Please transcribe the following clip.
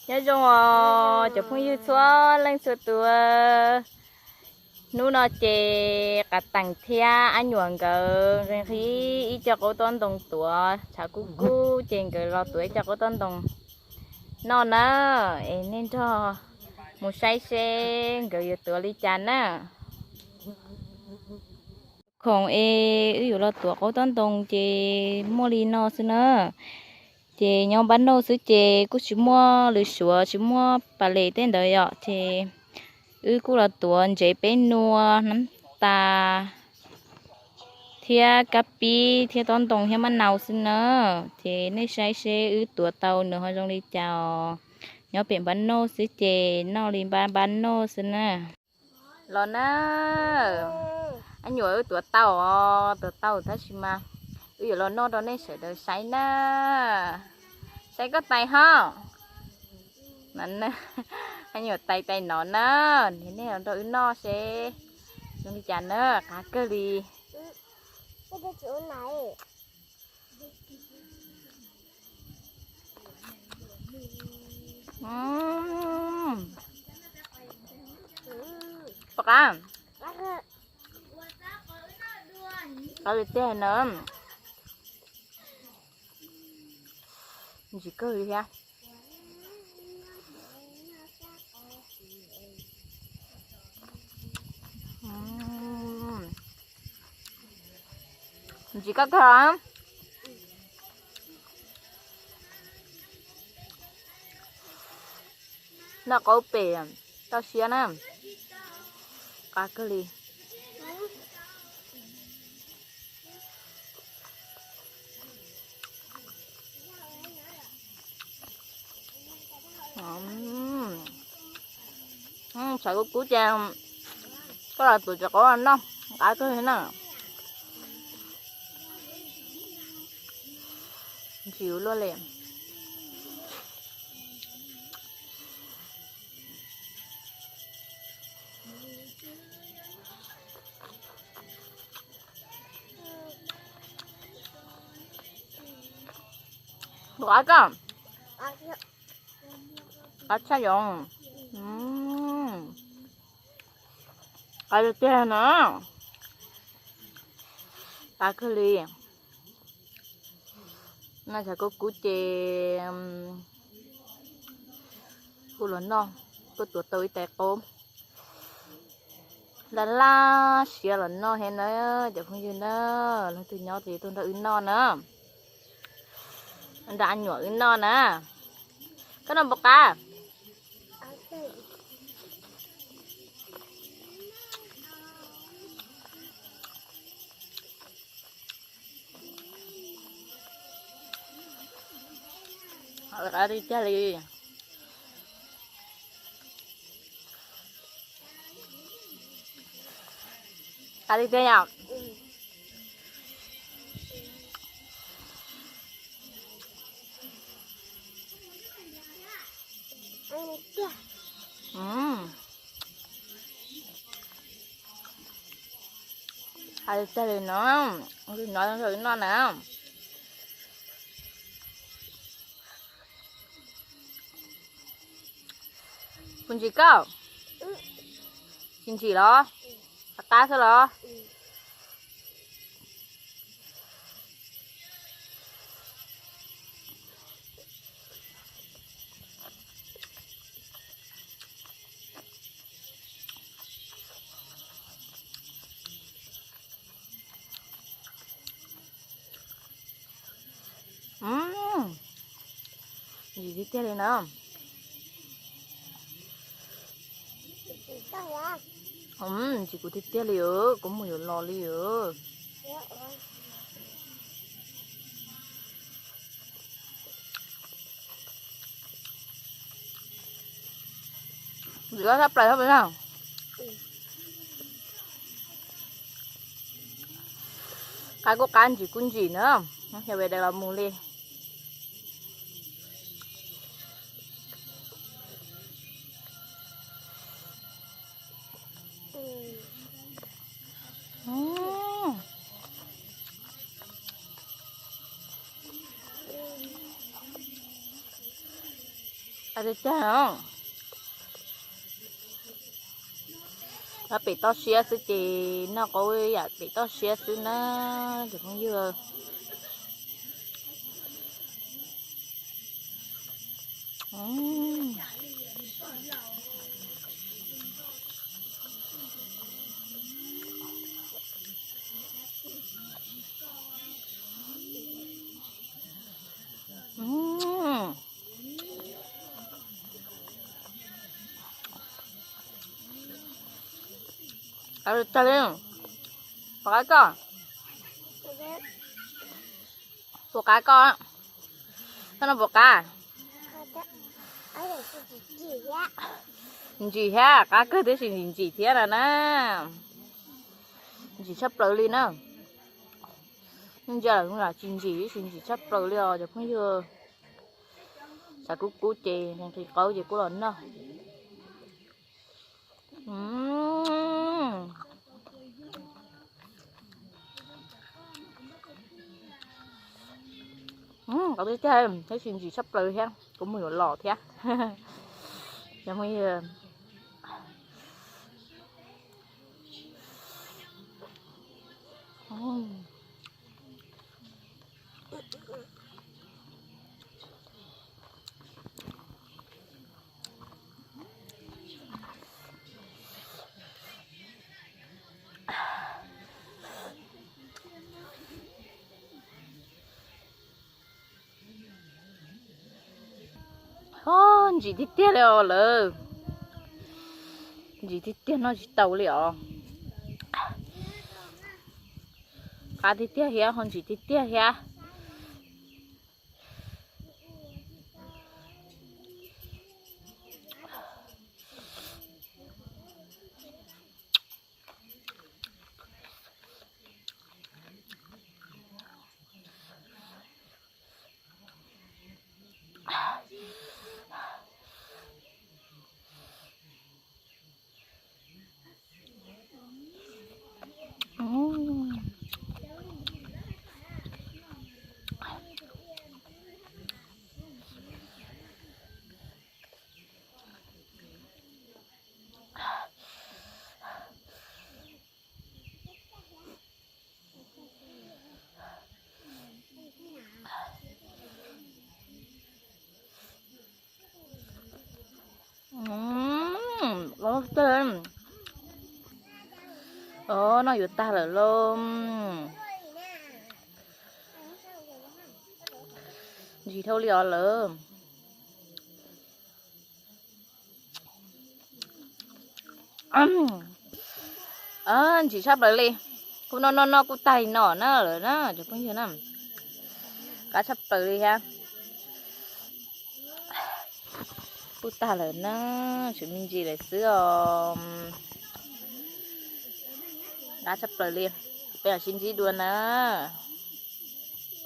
Nyob zoo os cov phooj ywg txhua leej txhua tus. Hnub no ces Qav Teem thiab Ab Nyuam nkawd nqhis ib co qaub tob ntoo tuav tshav kub kub ces nkawd los tuav ib co qaub tob ntoo noj na. Es nej nrog mus saib seb nkawd yuav tuav li cas na. Khoom es wb yuav los tuav qaub tob ntoo ces muaj li no xwb na. Ces nyob npab nauj xwb ces kuj tsis muaj lws suav tsis muaj pas les tej ntawd yom, ces wb kuj los tuav ntsev peb nua, hnab tas, thiab kab pib thiab tob ntoo thiab maj nau xwb na. Ces nej saib seb wb tuav tau nws ho zoo li cas os. Nyob pem npab nauj xwb ces noj li npab npab nauj xwb na. Los na, Ab Nyuam wb tuav tau os, tuav tau tab sis mas wb yuav los noj rau nej sawv daws saib na. Saib koj tais ho. Ab Nyuam tais tais no na, niam nej los nrog wb noj seb zoo li cas na, qab kawg li. Pom qab, qab tiag tiag na. Ntsim kawg li thiab. Ntsim kawg kawg. Noj qaub pem toj siab na, qab kawg li. Tshav kub kub ces koj los tuav cov qaub noj, qab kawg li na. Ntsim luaj li. Qab koj, qab tshaj yoov. Qab tiag tiag na, qab kawg li. Noj tshav kub kub ces kuj los noj, kuj tuav tau ib tais qaub laj laj siab los noj thiab na, cov phooj ywg na. Leej twg nyob ces tuaj nrog wb noj na, nrog Ab Nyuam wb noj na. Koj noj puas qab? Qab tiag tiag li. Qab tiag tiag yom. Qab tiag tiag li no, no noj na. Puas ntsim koj? Tsis ntsim los? Qab qab xwb los? Ntsim tiag tiag li na. Ntsim kuv tiag tiag li os, kuv mus yuav los li os. Ntsim koj tshaj plaws thiab na. Qab kuj qab, ntsim kuj ntsim na. Xyov vim daws los mus li. Tiag tiag, noj pem toj siab xwb ces noj qab yam pem toj siab xwb na, cov phooj ywg. Tag li, puas qab koj? Puas qab koj? Koj no puas qab? Ntsim thiab, qab kawg tiam sis ntsim ntsim thiab no na. Ntsim tshaj plaws li na. Ntsia lawm tsis ntsim tiam sis ntsim tshaj plaws li os cov phooj ywg. Xav kub kub ces nqhis qaub ces kuj los noj. Qab tiag tiag, tab sis ntsim tshaj plaws thiab, kuv mus yuav los thiab. Ntsim tiag tiag li os lawm. Ntsim tiag tiag, noj tsis tau li os. Qab tiag tiag thiab ho ntsim tiag tiag thiab. Noj yuav tag lawm lauj. Ntsim dhau li os lawm. Ntsim tshaj plaws li. Kuv noj noj noj kuj tag li no na lawm na cov phooj ywg na. Qab tshaj plaws li thiab. Kuj tag lawm na, tsis me ntsis lawm xwb os. Qab tshaj plaws li. Peb mam sib ntsib dua na.